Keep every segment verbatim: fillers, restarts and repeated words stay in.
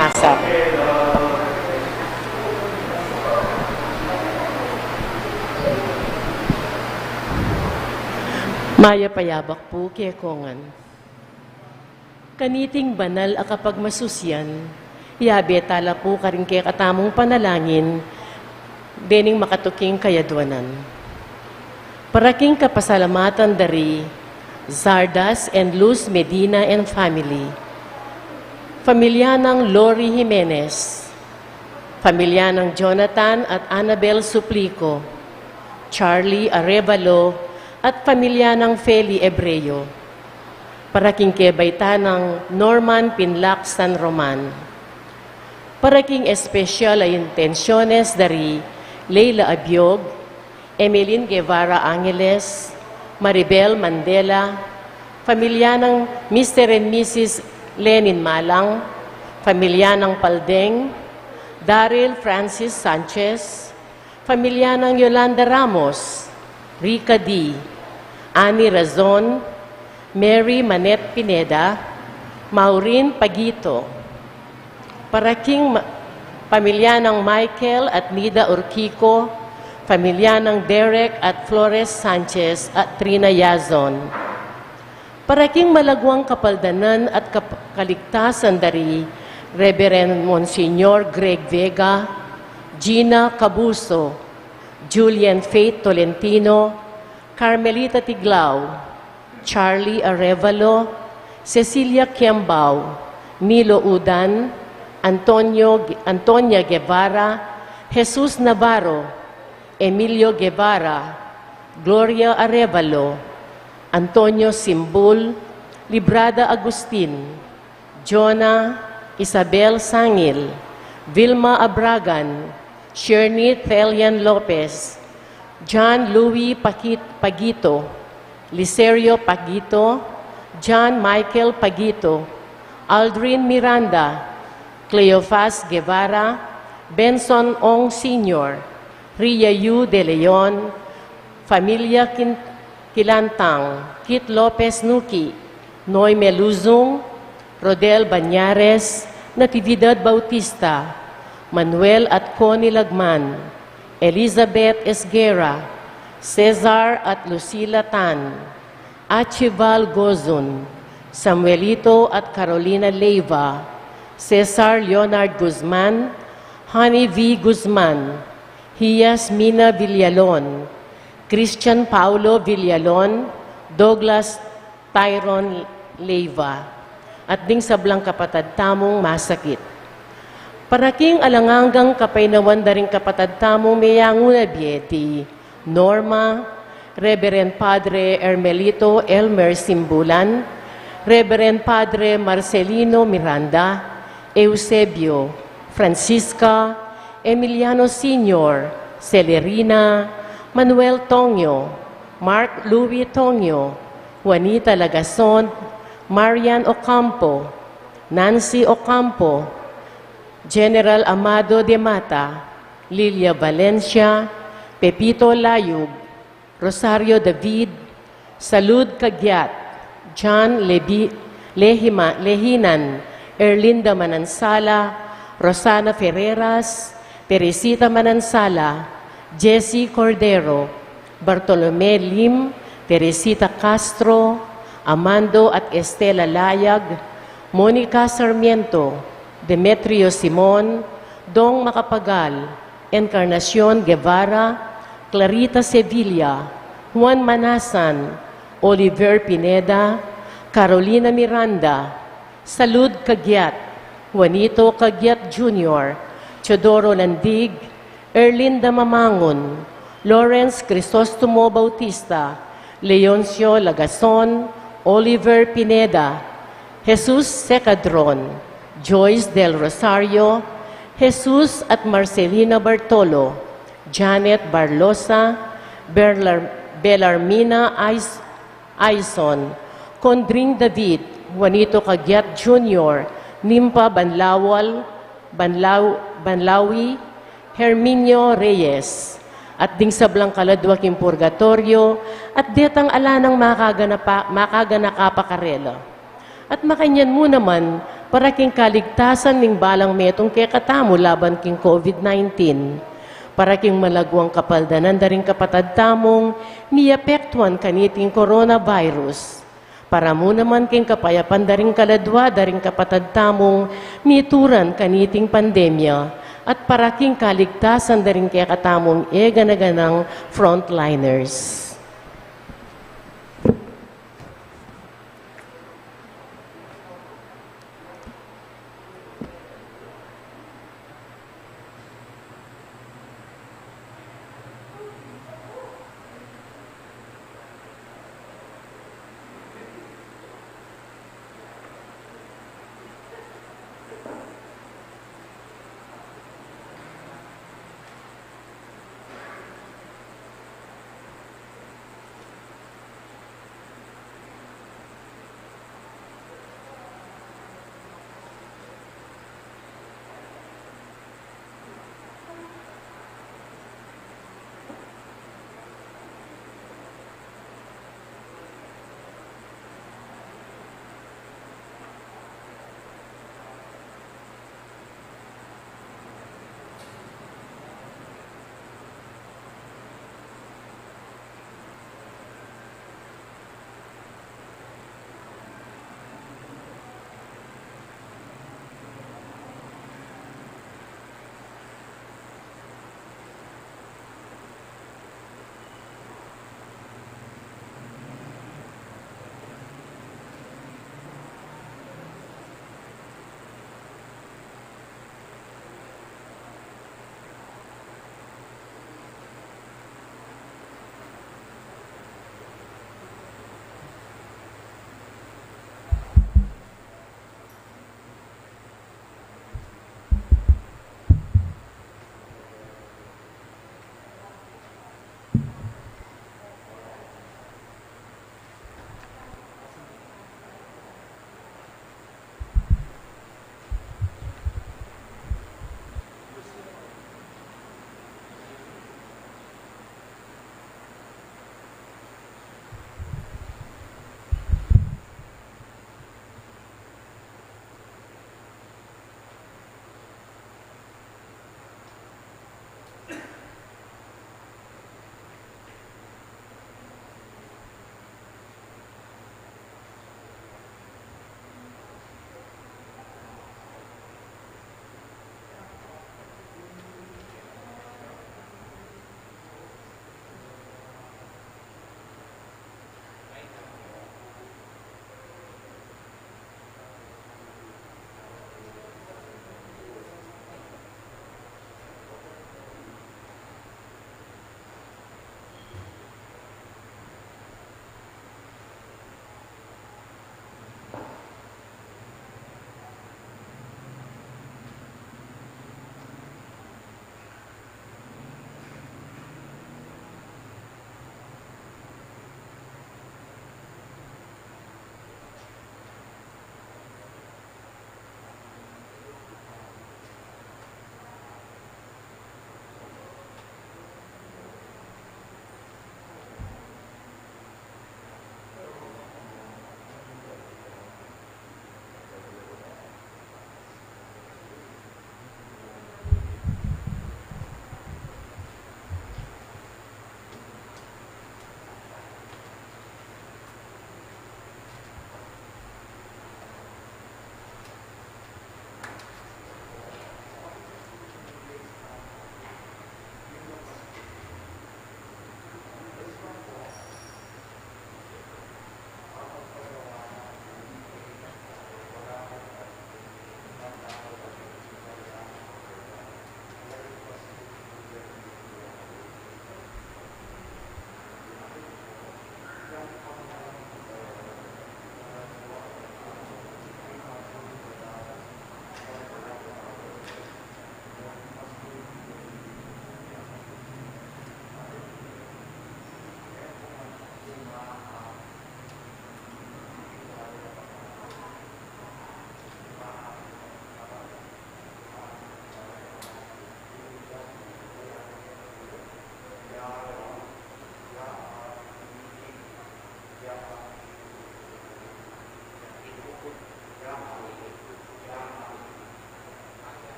Masa. Mayap a yabak pu kekongan. Kaniting banal a kapagmasusian, yabe tala pu karing kekatamung panalangin, dening makatuking kayadwanan. Para king kapasalamatan dari Zardas and Luz Medina and family, familia nang Lori Jimenez, familia nang Jonathan at Annabel Suplico, Charlie Arevalo, at familia nang Feli Ebreo. Para king kebaitan nang Norman Pinlac San Roman. Para king espesyal a intensyones dari Leila Abiog, Emeline Guevara Angeles, Maribel Mandela, familia nang Mister and Missus Lenin Malang, familia nang Paldeng, Daryl Francis Sanchez, familia nang Yolanda Ramos, Rica D, Annie Razon, Mary Manette Pineda, Maureen Paguito. Para king ma-, pamilya nang Michael at Nida Urquico, pamilya nang Derek at Flores Sanchez at Trina Yazon. Para king malaguang kapaldanan at kap-, kaligtasan dari Reverend Monsignor Greg Vega, Gina Cabuso, Julian Faith Tolentino, Carmelita Tiglao, Charlie Arevalo, Cecilia Kiambao, Nilo Udan, Antonio, Antonia Guevara, Jesus Navarro, Emilio Guevara, Gloria Arevalo, Antonio Simbul, Librada Agustin, Jonah Isabel Sangil, Vilma Abragan, Shernit Thelian Lopez, John Louis Pakit-, Paguito, Licerio Paguito, John Michael Paguito, Aldrin Miranda, Cleofas Guevara, Benson Ong Senior, Ria Yu de Leon, Familia Quin-, Quilantang, Kit Lopez Nuki, Noy Meluzung, Rodel Bañares, Natividad Bautista, Manuel at Connie Lagman, Elizabeth Esguerra, Cesar at Lucila Tan, Archibald Gozun, Samuelito at Carolina Leiva, Cesar Leonard Guzman, Honey V. Guzman, Hias Mina Villalon, Christian Paulo Villalon, Douglas Tyron Leiva, at ding sablang kapatad tamung masakit. Para king alang anggang kapaynawan da ring kapatad tamung meyangu na bie, di Norma, Reverend Padre Hermelito Elmer Simbulan, Reverend Padre Marcelino Miranda, Eusebio, Francisca, Emiliano Senior, Celerina, Manuel Tongyo, Mark Louis Tongyo, Juanita Lagason, Marian Ocampo, Nancy Ocampo, General Amado de Mata, Lilia Valencia, Pepito Layug, Rosario David, Salud Cagiat, John Lebi-, Lehima-, Lehinan, Erlinda Manansala, Rosana Ferreras, Teresita Manansala, Jessie Cordero, Bartolome Lim, Teresita Castro, Amando at Estela Layag, Monica Sarmiento, Demetrio Simon, Dong Macapagal, Encarnacion Guevara, Clarita Sevilla, Juan Manasan, Oliver Pineda, Carolina Miranda, Salud Caguiat, Juanito Caguiat Junior, Teodoro Landig, Erlinda Mamangun, Lawrence Crisostomo Bautista, Leoncio Lagason, Oliver Pineda, Jesus Secadron, Joyce Del Rosario, Jesus at Marcelina Bartolo, Janet Barlosa, Berlar-, Belarmina Ais-, Aison, Condring David, Juanito Caguiat Junior, Nimpa Banlawal, Banlaw-, Banlawi, Herminio Reyes, at ding sablang kaladwa king purgatoryo, at detang ala nang makaganapa-, makaganaka pa karela. At makanyan mu naman, para king kaligtasan ning balang metung kekatamu laban king COVID nineteen, para king malagwang kapaldanan da ring kapatad tamung miapektuan kaniting coronavirus, para mu naman king kapayapan da ring kaladwa da ring kapatad tamung mituran kaniting pandemya, at para king kaligtasan da ring kekatamung e gana-ganang frontliners.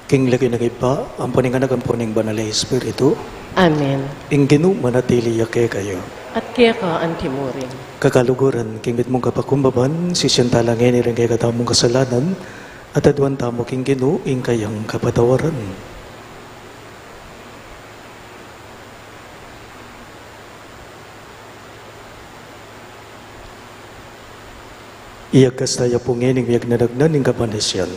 King lagyu ning Ibpa, ampo ning Anak, ampo ning Banal a Espiritu. Amen. Ing Ginu manatili ya kekayu. At keka antimurin. Kakaluguran, king mitmung kapakumbaban, sisian tala ngeni ring kekatamung kasalanan, at aduan tamu king Ginu ing kayang kapatawaran. Iyagkas taya pu ngening miyagnanagnan ning kapanisian.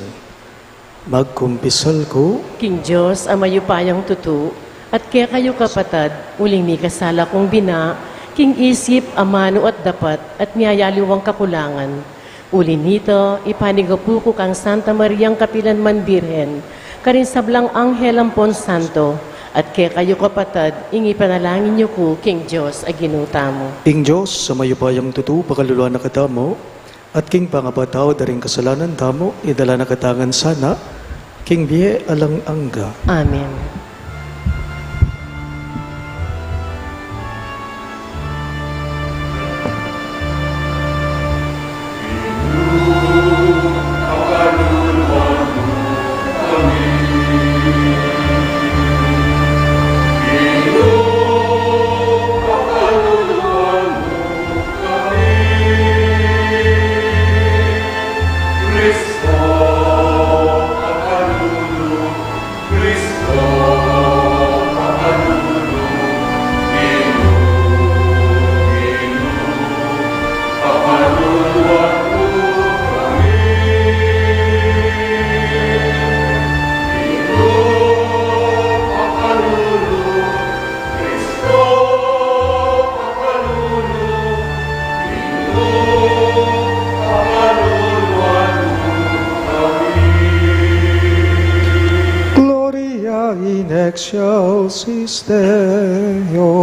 Magkumpisal ku king Dios a mayupayang tutu, at kekayu kapatad, uling mikasala kung bina, king isip, amanu at dapat, at miyayaliwang kakulangan. Uli nita, ipanigapu ku kang Santa Mariang kapilan man Birhen, karing sablang anghel ampon santo, at kekayu kapatad, ing ipanalangin yu ku king Dios a Ginu tamu. Ing Dios a mayupayang tutu, pakaluluan na katamu, at king pangapatawad da ring kasalanan tamu, idala na katamu ngan sana king bie alang angga. Amen. Gloria in excelsis Deo.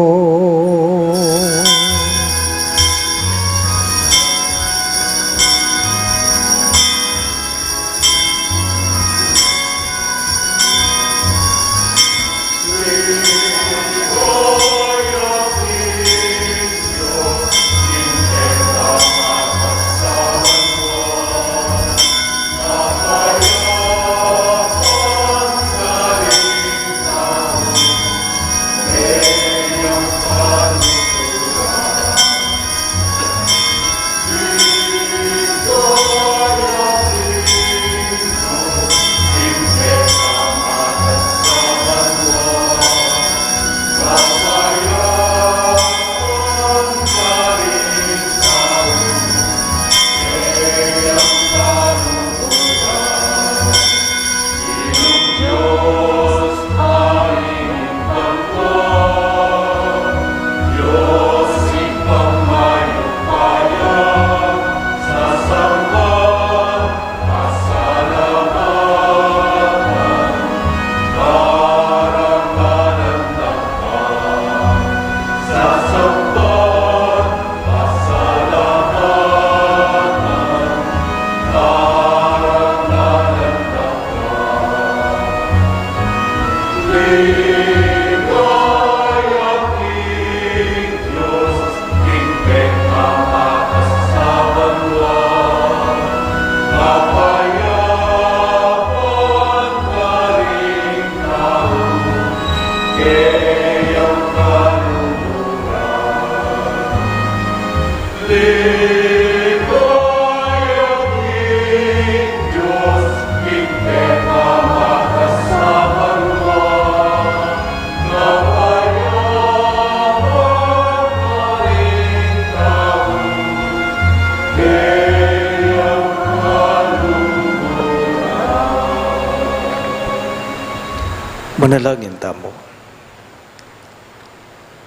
Manalangin tamu.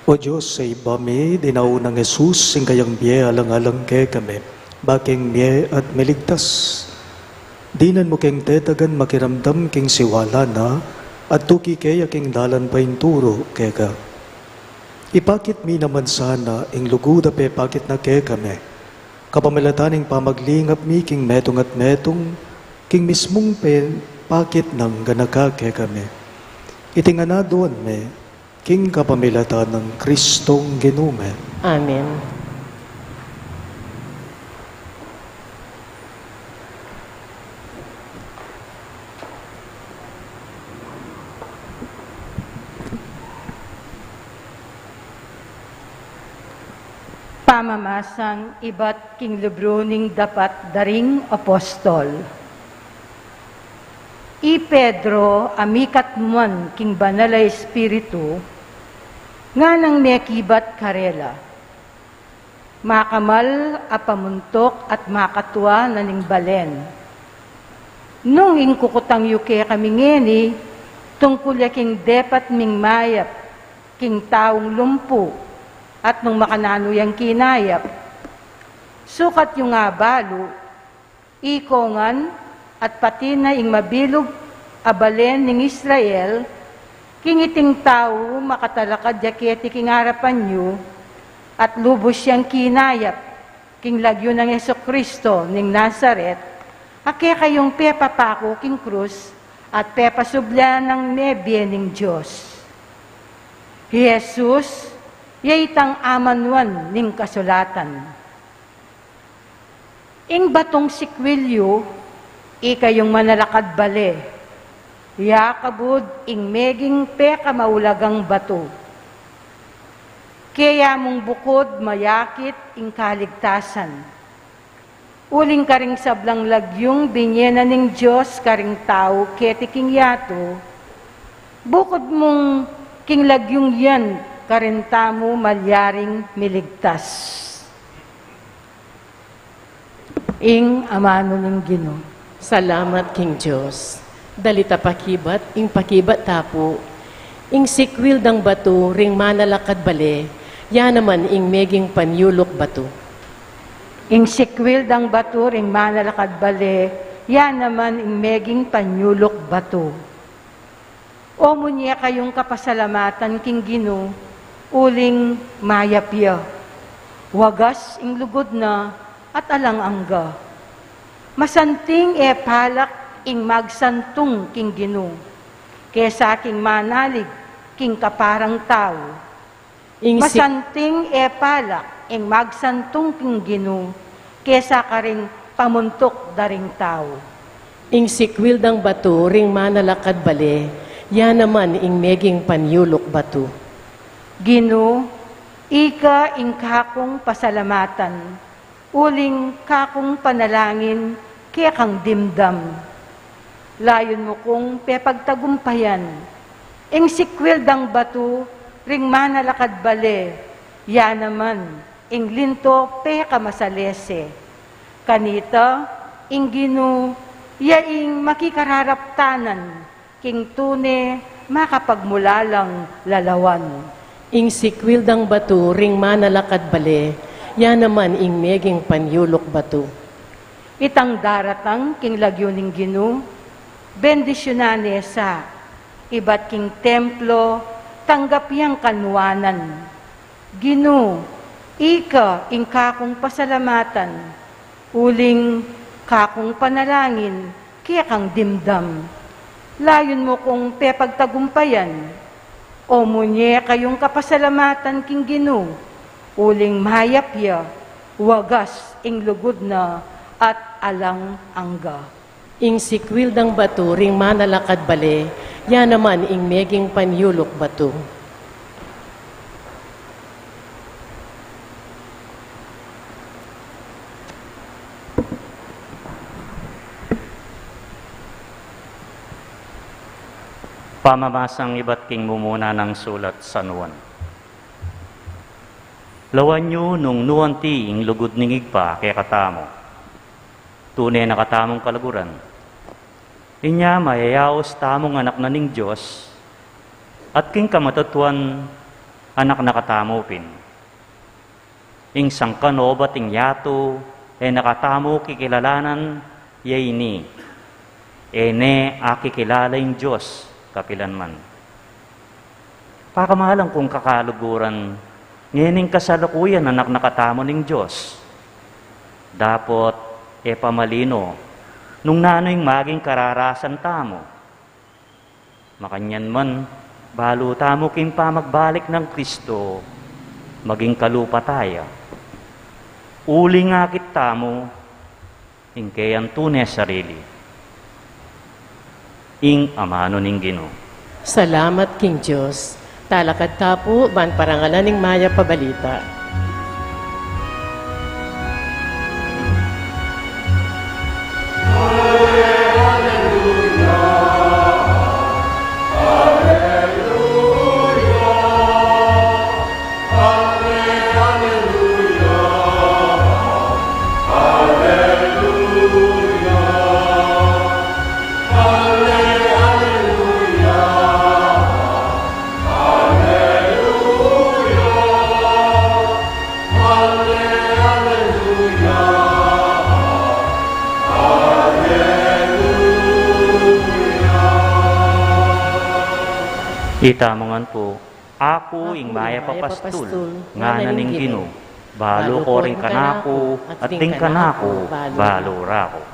O Dios a Ibpa mi, dinaun nang Jesus ing kayang bie alang-alang kekami, bakeng mie at miligtas. Dinan mu keng tetagan makiramdam king siwala na, at tuki keya king dalan painturu keka. Ipakit mi naman sana ing lugud a pepakit na kekami, kapamilatan ning pamaglingap mi king metung at metung, king mismung pepakit nang ganaka kekami. Iti ngan aduan mi, king kapamilatan nang Kristong Ginu mi. Amen. Pamamasang ibat king libru ning dapat da ring apostol. I Pedro, a mikatmuan king Banal a Espiritu, nganang mekibat karela. Makamal a pamuntuk at makatua na ning balen. Nung ing kukutang yu kekami ngeni, tungkul ya king depat ming mayap king taung lumpu, at nung makananu yang kinayap. Sukat yu nga balu, iko ngan, at pati na ing mabilug a balen ning Israel, king iting tau makatalakad ya keti king arapan yu, at lubus yang kinayap king lagyu nang Jesucristo ning Nazaret, a kekayung pepapaku king krus at pepasublan nang mebie ning Dios. I Jesus, ya itang amanuan ning kasulatan. Ing batung sikwil yu, ikayung manalakad bale, ya kabud ing meging pekamaulagang batu. Keya mung bukud mayakit ing kaligtasan. Uling karing sablang lagyung binie na ning Dios karing tau keti king yatu, bukud mung king lagyung yan karin tamu malyaring miligtas. Ing amanu ning Ginu. Salamat king Dios. Dalit a pakibat, ing pakibat ta pu, ing sikwil dang batu ring manalakad bale, ya naman ing meging panyuluk batu. Ing sikwil dang batu ring manalakad bale, ya naman ing meging panyuluk batu. O munye kayung kapasalamatan king Ginu, uling mayap ya. Wagas ing lugud na at alang angga. Masanting e palak ing magsantung king Ginu, kesa king manalig king kaparang tau. Ing si- Masanting e palak ing magsantung king Ginu, kesa karing pamuntuk da ring tau. Ing sikwil dang batu ring manalakad bale, ya naman ing meging panyuluk batu. Ginu, ika ing kakung pasalamatan, uling kakung panalangin kekang dimdam. Layun mu kung pepagtagumpayan ing sikwil dang batu ring manalakad bale, ya naman ing linto pekamasalese. Kanita, ing Ginu, ya ing makikararaptanan king tune makapagmulalang lalawan. Ing sikwil dang batu ring manalakad bale, ya naman ing meging panyuluk batu. Itang daratang king lagyu ning Ginu, bendisyunan ne sa, ibat king templo, tanggap yang kanuanan. Ginu, ika ing kakung pasalamatan, uling kakung panalangin kekang dimdam. Layun mu kung pepagtagumpayan. O munye kayung kapasalamatan king Ginu, uling mayap ya, wagas ing lugud na at alang angga. Ing sikwil dang batu ring manalakad bale, ya naman ing meging panyuluk batu. Pamamasang ibat king mumuna nang sulat San Juan. Lawan yu nung nu anti ing lugud ning Ibpa kekatamu. Tune na katamung kaluguran. Inya mayayaus tamung anak na ning Dios, at king kamatutuan anak na katamu pin. Ing sangkan obat ing yatu, e na katamu kikilalanan, ya ini, e ne akikilala ing Dios kapilan man. Pakamalan kung kakaluguran, ngening kasalukuyan anak na katamu ning Dios. Dapot e pa malino nung nanu ing maging kararasan tamu. Makanyan man, balu tamu king pamagbalik nang Kristo, maging kalupa taya. Uling akit tamu ing keyang tune sarili. Ing amanu ning Ginu. Salamat king Dios. Talakad ta pu ban parangalan ing mayap a balita. Itamu ngan pu, aku ing mayap a pastul, ngana ning Ginu, balu ko ring kanaku, at ding kanaku, balu ra ku.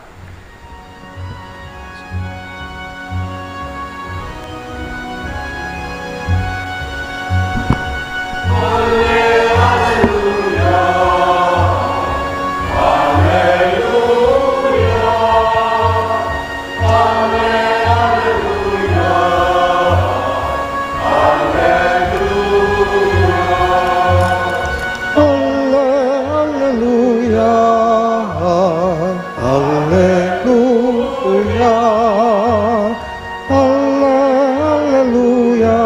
Alleluia, alleluia, alleluia,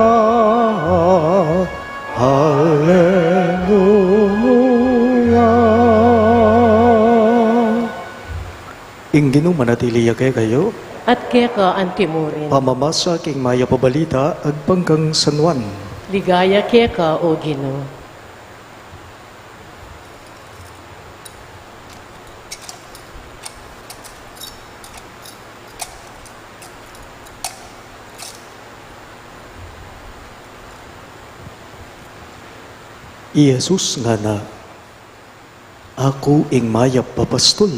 alleluia. Ing Ginu manatili ya kekayu. At keka antimurin. Pamamasa king mayap a balita agpang kang San Juan. Ligaya keka, O Ginu. I Jesus ngana, aku ing mayap a pastul.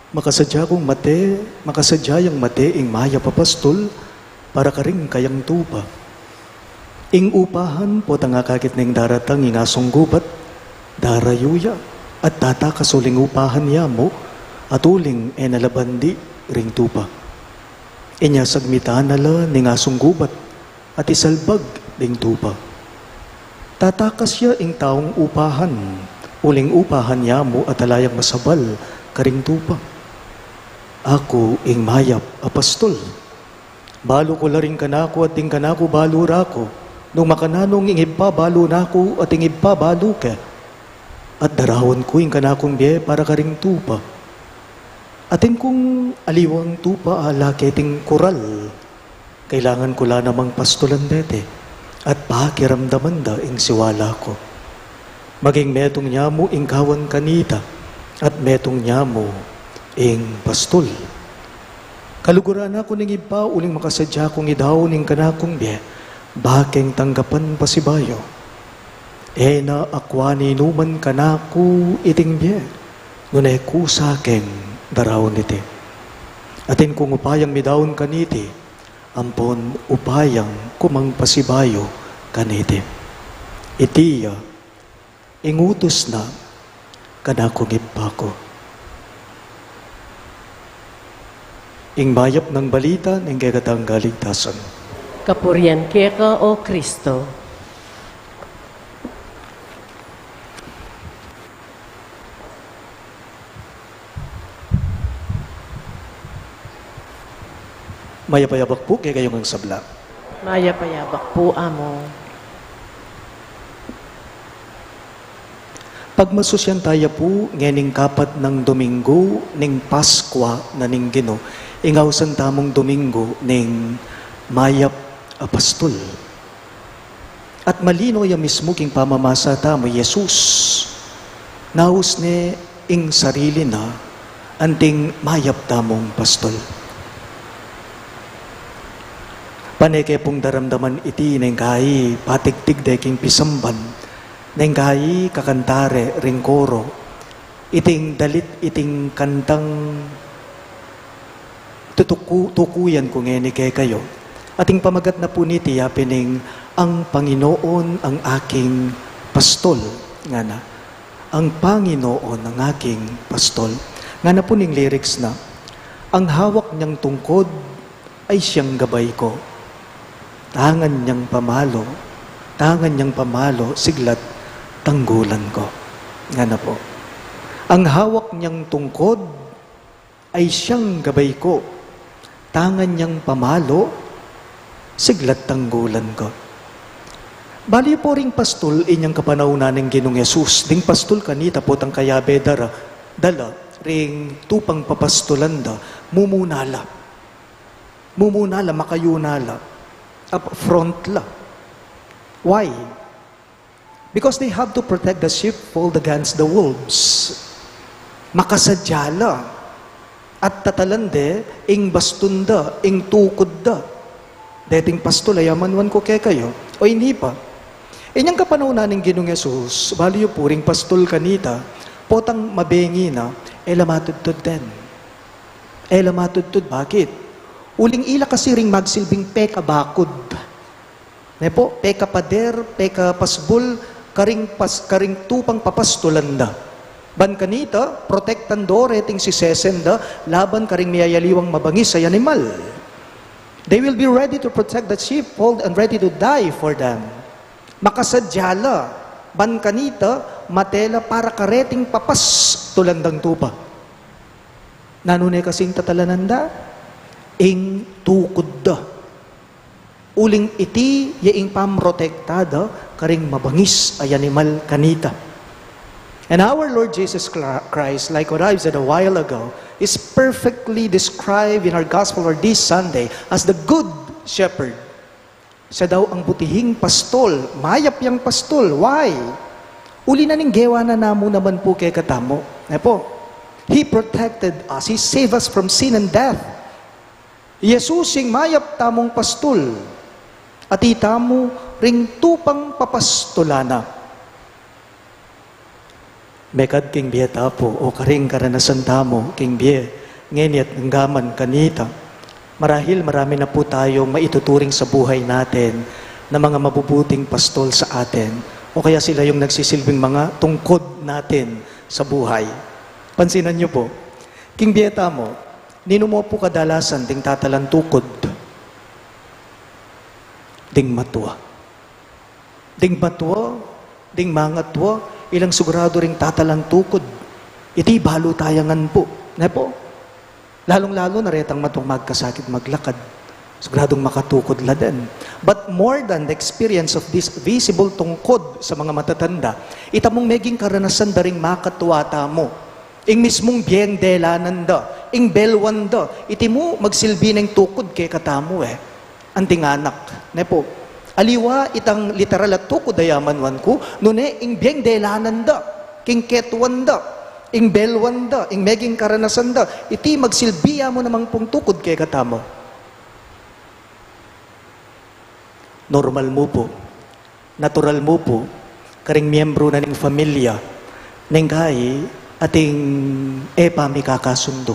Makasadya kung mate, makasadya yang mate ing mayap a pastul para karing kayang tupa. Ing upahan potang akakit neng daratang ing asunggubat, darayu ya, at tatakas uling upahan ya mu, at uling e na la bandi ring tupa. Inya sagmitan na la ning asunggubat, at isalbag ding tupa. Tatakas ya ing taung upahan, uling upahan ya mu at ala yang masabal karing tupa. Aku ing mayap a pastul. Balu ku la ring kanaku at ding kanaku balu ra ku, nung makananu ing Ibpa balu na ku at ing Ibpa balu ke. At daraun ku ing kanakung bie para karing tupa. Atin kung aliwang tupa a ala keting kural. Kailangan ku la namang pastulan dete, at pakiramdaman da ing siwala ku. Maging metung nya mu ing kawan kanita, at metung nya mu ing pastul. Kaluguran na ku ning Ibpa uling makasadya kung idaun ing kanakung bie, bakeng tanggapan pasibayu. E na akua ninuman kanaku iting bie, nune kusa keng daraun iti. Atin kung upayang midaun kaniti, ampon upayang kumang pasibayu kaniti. Iti ya ing utus na kanakung Ibpa ku. Ing mayap nang balita ning kekatang kaligtasan. Kapurian keka, O Kristo. Mayap a yabak pu kekayu ngang sabla. Mayap a yabak pu, Among. Pagmasusyan taya pu ngening kapat nang Dominggu ning Paskua na ning Ginu, ing ausan tamung Dominggu ning Mayap a Pastul. At malino ya mismu king pamamasa tamu, i Jesus, naus ne ing sarili na anting mayap tamung pastul. Pane ke pung daramdaman iti neng kai patigtig de king pisamban, neng kai kakanta re ring koro, iting dalit iting kantang tutuku-, tukuyan ku ngeni kekayu. Ating pamagat na pu niti ya pin ing Ang Panginoon ang aking pastol, ngana. Ang Panginoon ang aking pastol. Ngana pu ning lyrics na, ang hawak niyang tungkod ay siyang gabay ko. Tangan niyang pamalu, tangan niyang pamalu, sigla't tanggulan ko. Ngana pu. Ang hawak niyang tungkod ay siyang gabay ko. Tangan niyang pamalu, sigla't tanggulan ko. Bali pu ring pastul inyang kapanaunan ning Ginung Jesus, ding pastul kanita potang kayabe da ra, dala ring tupang papastulan da, mumuna la. Mumuna la, makayuna la. Up front la. Why? Because they have to protect the sheepfold against the wolves. Makasadya la. At tatalan de ing bastun da, ing tukud da. Deting pastul a yamanuan ku kekayu, o ini pa. Inyang kapanaun na ning Ginung Jesus, balu yu pu ring pastul kanita, potang mabengi na, e la matudtud den. E la matudtud, bakit? Uling ila kasi ring magsilbing pekabakud. Ne po, pekapader, pekapasbul, karing pas-, karing tupang papastulan da. Ban kanita, protektan do reting sisesen da, laban karing miyayaliwang mabangis a animal. They will be ready to protect the sheepfold and ready to die for them. Makasadya la, ban kanita, mate la para kareting papastulan dang tupa. Nanu ne kasing tatalanan da? Ing tukud da. Uling iti ya ing pamrotekta da karing mabangis a animal kanita. And our Lord Jesus Chri-, Christ, like what I've said a while ago, is perfectly described in our gospel for this Sunday as the Good Shepherd. Siya daw ang butihing pastul, mayap yang pastul. Why? Uli na ning gewa na namu naman pu kekatamu. Ne po? He protected us. He saved us from sin and death. Jesus ing mayap tamung pastul. At itamu ring tupang papastulan na. Mekad king bie ta pu, o karing karanasan tamu king bie, ngeni at genggaman kanita. Marahil marami na pu tayung maituturing sa buhay natin na mga mabubuting pastul sa atin, o kaya sila yung nagsisilbing mga tungkod natin sa buhay. Pansinan niyo po, king bie tamu, ninu mu pu kadalasan ding tatalang tukud? Ding matua. Ding matua, ding mangatua, ilang sigurado ring tatalang tukud. Iti balu taya ngan pu. Ne po? Lalung-lalu na retang matuang magkasakit maglakad. Siguradung makatukud la den. But more than the experience of this visible tungkod sa mga matatanda, ita mung meging karanasan da ring makatua tamu. Ing mismung bieng delanan da, ing belwan da, iti mu magsilbi neng tukud kekatamu e. Anting anak, ne po? Aliwa itang literal a tukud a yamanuan ku, nune ing bieng delanan da, king ketuan da, ing belwan da, ing meging karanasan da, iti magsilbi ya mu namang pung tukud kekatamu. Normal mu pu, natural mu pu, karing miyembru na ning familia, neng kai ating e pa mikakasundu.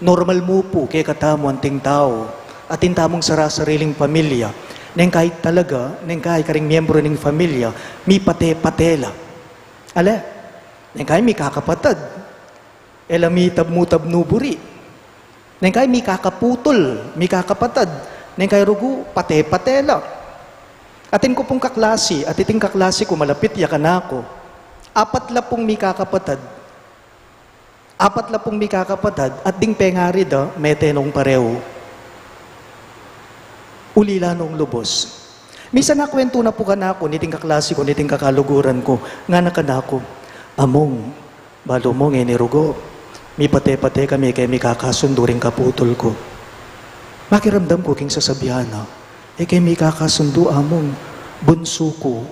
Normal mu pu kekatamu anting tau, atin tamung sarasariling familia, neng kai talaga, neng kai karing miyembru ning familia, mipate-pate la. Ale, neng kai mikakapatad, e la mitabmu-tabnu buri. Neng kai mikakaputul, mikakapatad, neng kai rugu, pate-pate la. Atin ku pung kaklasi, at iting kaklasi ku malapit ya kanaku. Apat la pung mikakapatad. Apat la pung mikakapatad, at ding pengari da, mete nung pareu. Ulila nung lubus. Misan akwentu na pu kanaku, niting kaklasi ku, niting kakaluguran ku, ngana kanaku, "Among, balu mu ngeni rugu, mipate-pate kami e ke mikakasundu ring kaputul ku." Makiramdam ku king sasabian na, "E ke mikakasundu, Among, bunsu ku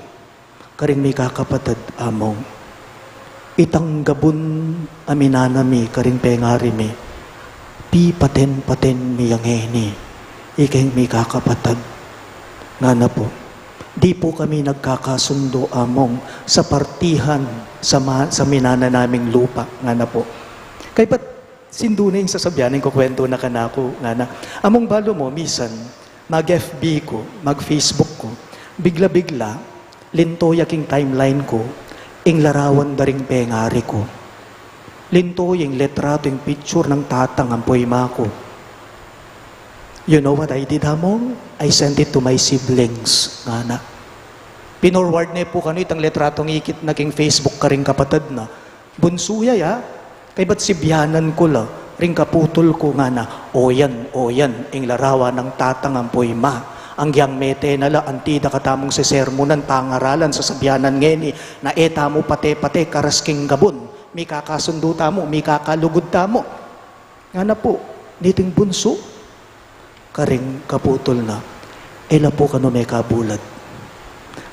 karing mikakapatad, Among. Itang gabun a minana mi karing pengari mi, pipaten-paten mi ya ngeni, ikeng mikakapatad." Ngana pu, "Di pu kami nagkakasundu, Among, sa partihan sa ma-, sa minana naming lupa." Ngana pu. Kaybat sindu na ing sasabian, ing kukwentu na kanaku, ngana, "Among, balu mu, misan, mag-F B ku, mag-Facebook ku, bigla-bigla, linto ya king timeline ku, ing larawan da ring pengari ku. Linto ya ing letratu, ing picture nang tatang ampo ima ku. You know what I did, Among? I sent it to my siblings," ngana. Pinorward ne pu kanu itang letratung ikit na king Facebook karing kapatad na. Bunsu ya, ya. Kaybat sibianan ku la ring kaputul ku, ngana, "O yan, o yan, ing larawan nang tatang ampo ima. Agyang mete na la, anti da katamung sesermunan, pangaralan, sasabianan ngeni na e tamu pate-pate karas king gabun. Mikakasundu tamu, mikakalugud tamu." Ngana pu niting bunsu karing kaputul na, "E la pu kanu mekabulad.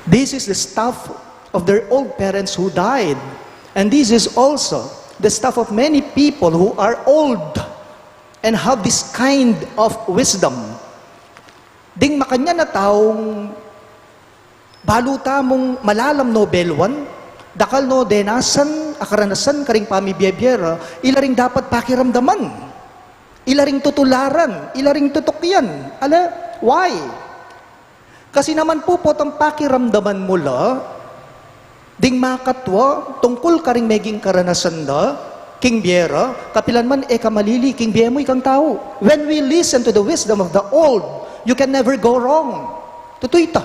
This is the stuff of their old parents who died. And this is also the stuff of many people who are old and have this kind of wisdom." Ding makanyan a taung balu tamung malalam no belwan, dakal no denasan a karanasan karing pamibie-bie ra, ila ring dapat pakiramdaman, ila ring tutularan, ila ring tutukyan. Ala, why? Kasi naman pu, potang pakiramdaman mu la ding makatwa tungkul karing meging karanasan da king bie ra, kapilan man e ka malili king bie mu ikang tau. When we listen to the wisdom of the old, you can never go wrong. Tutu ita.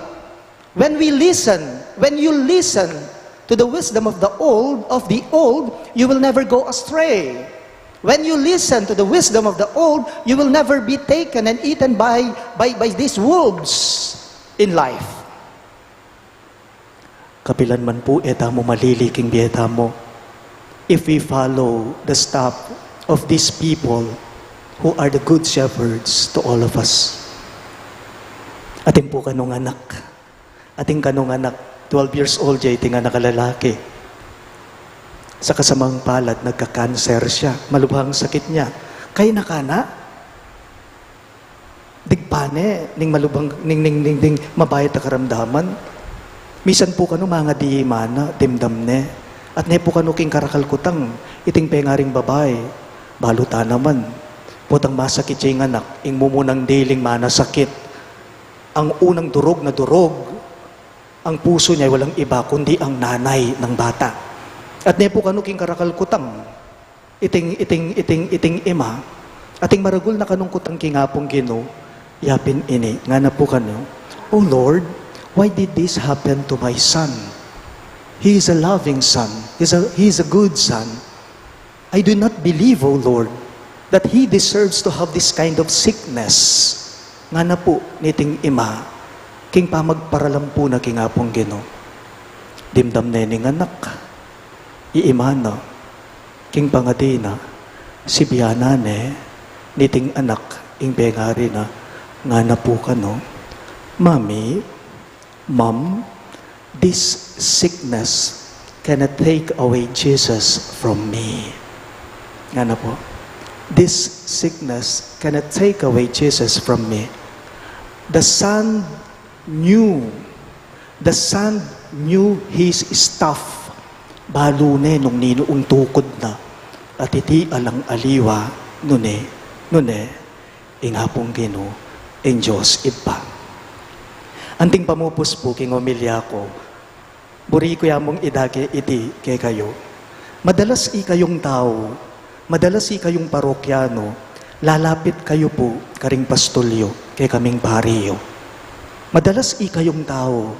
When we listen, when you listen to the wisdom of the old, of the old, you will never go astray. When you listen to the wisdom of the old, you will never be taken and eaten by, by, by these wolves in life. Kapilan man pu, e tamu malili king bie tamu if we follow the step of these people who are the good shepherds to all of us. Atin pu kanung anak. Atin kanung anak, twelve years old ya iting anak a lalaki. Sa kasamang palad, nagka-cancer siya. Malubhang sakit niya. Kaya na kana, digpa ne ning malubhang, ning, ning, ning, ning mabayat a karamdaman. Misan pu kanu mangadi i mana, dimdam ne. At ne pu kanu king karakal kutang, iting pengaring babai, balu ta naman. Potang masakit ya ing anak, ing mumunang diling manasakit. Ang unang durug na durug, ang pusu niya ay walang iba kundi ang nanay ng bata. At ne pu kanu king karakal kutang, iting, iting, iting, iting ima, ating maragul na kanung kutang king Apung Ginu, yapin ini, ngana pu kanu, "O Lord, why did this happen to my son? He is a loving son. He's a, he is a good son. I do not believe, O Lord, that he deserves to have this kind of sickness." Ngana pu niting ima, king pamagparalam pu na king Apung Ginu. Dimdam ne ning anak, i ima na, king pangadi na, sibianan ne niting anak ing pengari na, ngana pu kanu, "Mommy, Mom, this sickness cannot take away Jesus from me." Ngana pu, "This sickness cannot take away Jesus from me." The son knew, the son knew his stuff. Balu ne nung ninu ing tukud na, at iti alang aliwa, nune, nune, ing Apung Ginu, ing Dios Ibpa. Anting pamupus pu king omilya ku, buri ku ya mung idage iti kekayu. Madalas ikayung tau, madalas ikayung parokyanu, lalapit kayu pu karing pastol yu, kekaming pari yu. Madalas ikayung tau,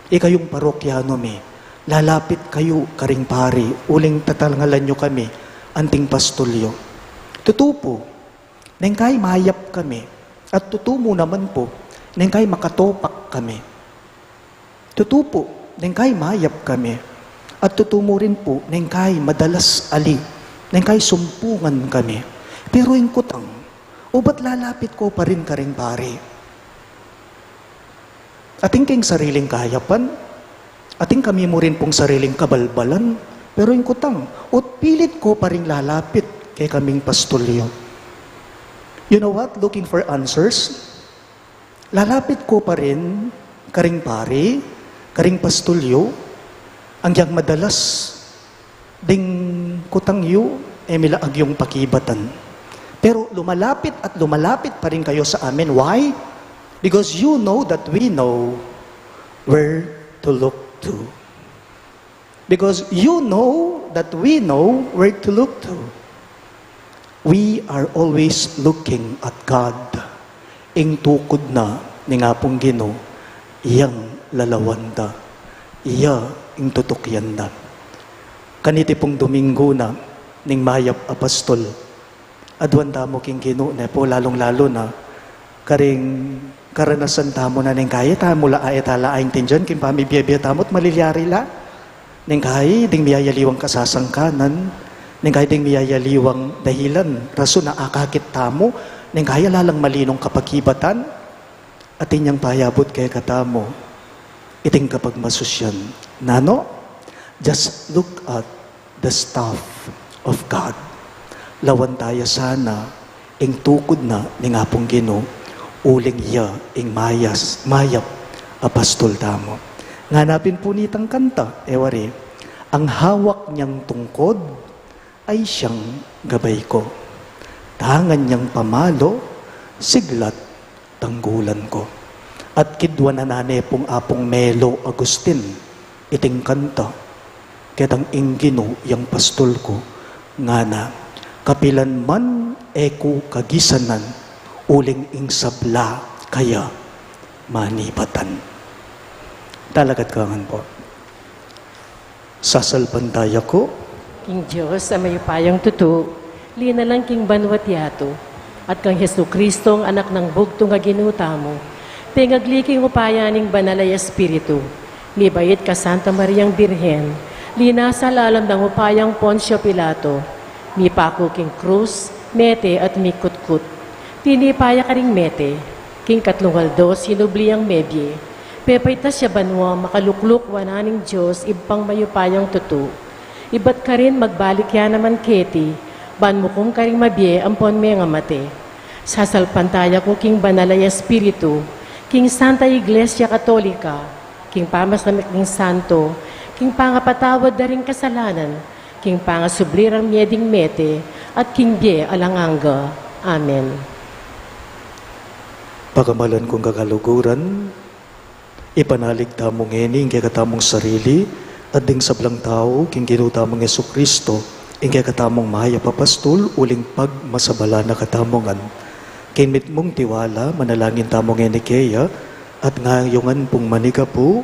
ikayung parokyanu mi, lalapit kayu karing pari, uling tatangalan yu kami, anting pastol yu. Tutu pu, neng kai mayap kami, at tutu mu naman pu, neng kai makatopak kami. Tutu pu, neng kai mayap kami, at tutu mu rin pu, neng kai madalas ali, neng kai sumpungan kami. Pero ing kutang, ubat lalapit ko pa rin karing pari? Atin keng sariling kayapan, atin kami mu rin pung sariling kabalbalan, pero ing kutang, ut pilit ko pa ring lalapit kekaming pastol yu. You know what? Looking for answers, lalapit ko pa rin karing pari, karing pastol yu, anggiyang madalas ding kutang yu, e mi la agyung pakibatan. Pero lumalapit at lumalapit pa rin kayu sa amin. Why? Because you know that we know where to look to. Because you know that we know where to look to. We are always looking at God. Ing tukud na ning Apung Ginu, iyang lalawan da, iya ing tutukyan da. Kaniti pung Domingo na ning mayap a pastol, aduan tamu king Ginu, ne pu, lalung-lalu na karing karanasan tamu na neng kai e tamu la, e ta la aintindian king pamibie-bie tamu at malilyari la. Neng kai ding miyayaliwang kasasangkanan, neng kai ding miyayaliwang dahilan, rason a akakit tamu, neng kai ala lang malinung kapakibatan, atin yang payabut kekatamu iting kapagmasusyan. Nanu? Just look at the staff of God. Lawan ta ya sana ing tukud na ning Apung Ginu, Uling iya ing mayas, mayap a pastul tamu. Ngana pin pu nitang kanta, e wari, ang hawak niyang tungkod ay siyang gabay ko. Tangan niyang pamalu, sigla't tanggulan ko. At kidwa na ne pung Apung Melo Agustin iting kanta, ketang Ing Ginu yang pastul ku, ngana, kapilan man e ku kagisanan, uling ing sabla kaya manibatan. Talakad ka ngan pu. Sasalpantaya ku king Dios a mayupayang tutu, linalang king banua't yatu, at kang Jesucristo, Anak nang bugtung a Ginu tamu, pengagli king upaya ning Banal a Espiritu, mibait ka Santa Mariang Birhen, linasa lalam nang upayang Poncio Pilato, mipaku king krus, mete at mikutkut. Tinipa ya karing mete, king katlung aldo sinubli yang mebie. Pepaitas ya banua, makalukluk wanan ning Dios Ibpang mayupayang tutu. Ibat karin magbalik ya naman keti, ban mukum karing mabie ampon mengamate. Sasalpantaya ku king Banal a Espiritu, king Santa Iglesia Katolika, king pamasamit ning santo, king pangapatawad da ring kasalanan, king pangasubli rang mie ding mete, at king bie alang angga. Amen. Pakamalan kung kakaluguran, ipanalig tamu ngeni ing kekatamung sarili at ding sablang tau king Ginu tamung Jesucristo, ing kekatamung mayap a pastul, uling pagmasabala na katamu ngan. King mitmung tiwala, manalangin tamu ngeni keya, at ngayungan pung manigapu,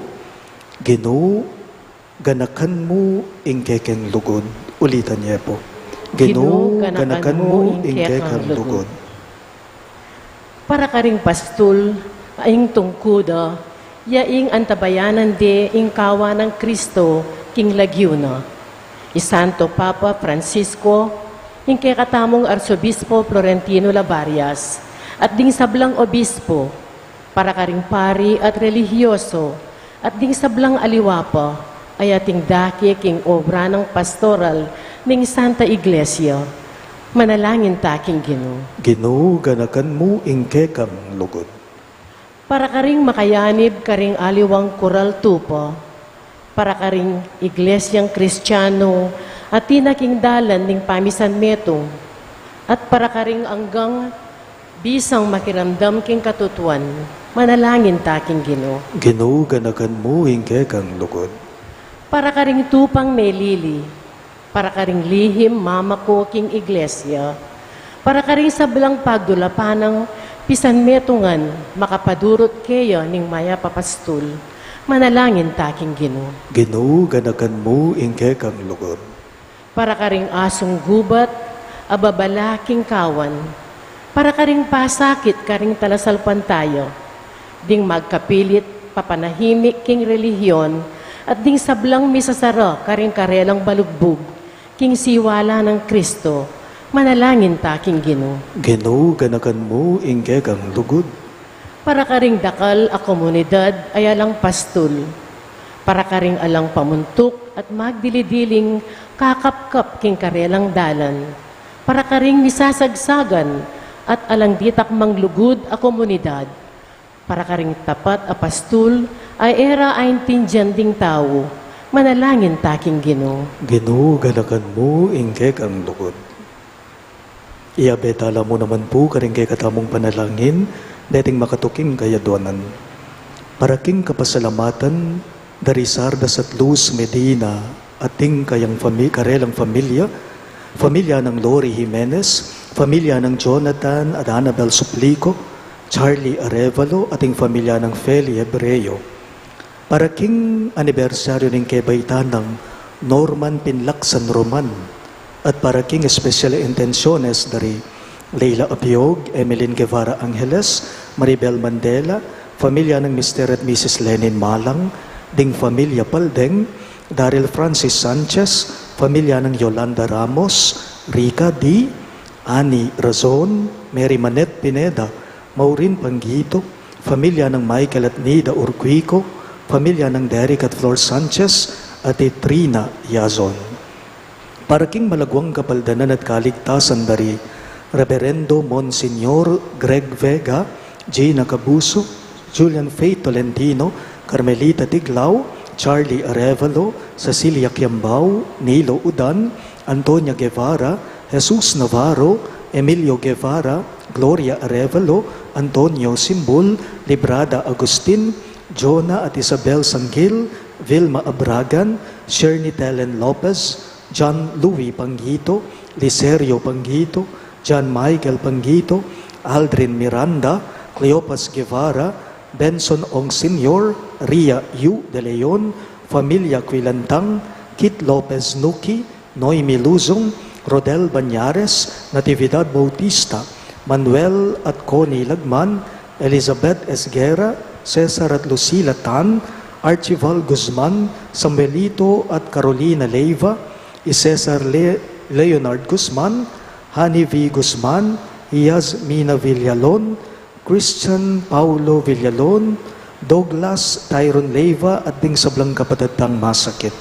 Ginu, ganakan mu ing kekeng lugud. Ulitan ye pu. Ginu, ganakan mu ing kekeng lugud. Para karing pastul, a ing tungkuda, ya ing antabayanan de ing kawan nang Kristo king lagyu na. I Santo Papa Francisco, ing kekatamung Arsobispo Florentino Labarias, at ding sablang obispo, para karing pari at relihiyoso, at ding sablang aliwa pa, a ating dake king obra nang pastoral ning Santa Iglesia. Manalangin ta king Ginu. Ginu, ganakan mu ing kekang lugud. Para karing makayanib karing aliwang kural tupa, para karing Iglesiang Kristiano, atin na king dalan ning pamisanmetung, at para karing anggang bisang makiramdam king katutuan, manalangin ta king Ginu. Ginu, ganakan mu ing kekang lugud. Para karing tupang melili, para karing lihim mamako king Iglesia, para karing sablang pagdulapan nang pisanmetungan makapadurut keya ning mayap a pastul, manalangin ta king Ginu. Ginu, ganakan mu ing kekang lugud. Para karing asung gubat a babala king kawan, para karing pasakit karing talasalpantaya, ding magkapilit papanahimik king relihiyon, at ding sablang misasara karing karelang balugbug king siwala nang Kristo, manalangin ta king Ginu. Ginu, ganakan mu ing kekang lugud. Para karing dakal a komunidad a alang pastul, para karing alang pamuntuk at magdili-diling kakapkap king karelang dalan, para karing misasagsagan at alang ditak manglugud a komunidad, para karing tapat a pastul a e ra aintindian ding tau, manalangin ta king Ginu. Ginu, ganakan mu ing kekang lugud. Iyabe tala mu naman pu karing kekatamung panalangin deting makatuking kayadwanan. Para king kapasalamatan da ri Sardas at Luz Medina at ding kayang fami-, karelang familia, familia nang Lori Jimenez, familia nang Jonathan at Annabel Suplico, Charlie Arevalo, at ding familia nang Feli Hebreo. Para king anibersaryu ning kebaitan nang Norman Pinlak San Roman, at para king espesyal a intensiones da ri Leila Abiog, Emeline Guevara Angeles, Maribel Mandela, familia nang Mister at Missus Lenin Malang, ding familia Paldeng, Daryl Francis Sanchez, familia nang Yolanda Ramos, Rica D, Annie Razon, Mary Manette Pineda, Maureen Panggito, familia nang Michael at Nida Urquico, familia nang Derek at Flor Sanchez, at i Trina Yazon. Para king malagwang kapaldanan at kaligtasan da ri Reberendo Monsignor Greg Vega, Gina Cabuso, Julian Faith Tolentino, Carmelita Tiglao, Charlie Arevalo, Cecilia Kiambao, Nilo Udan, Antonia Guevara, Jesus Navarro, Emilio Guevara, Gloria Arevalo, Antonio Simbul, Librada Agustin, Jonah at Isabel Sangil, Vilma Abragan, Shirley Telen Lopez, John Louis Panggito, Liserio Panggito, John Michael Panggito, Aldrin Miranda, Cleopas Guevara, Benson Ong Senior, Ria Yu de Leon, Familia Quilantang, Kit Lopez Nuki, Noemi Luzon, Rodel Bañares, Natividad Bautista, Manuel at Connie Lagman, Elizabeth Esguerra, Cesar at Lucila Tan, Archival Guzman, Samuelito at Carolina Leiva, i Cesar Le-, Leonard Guzman, Hani V Guzman, Yasmina Villalon, Christian Paulo Villalon, Douglas Tyron Leiva, at ding sablang kapatad tang masakit.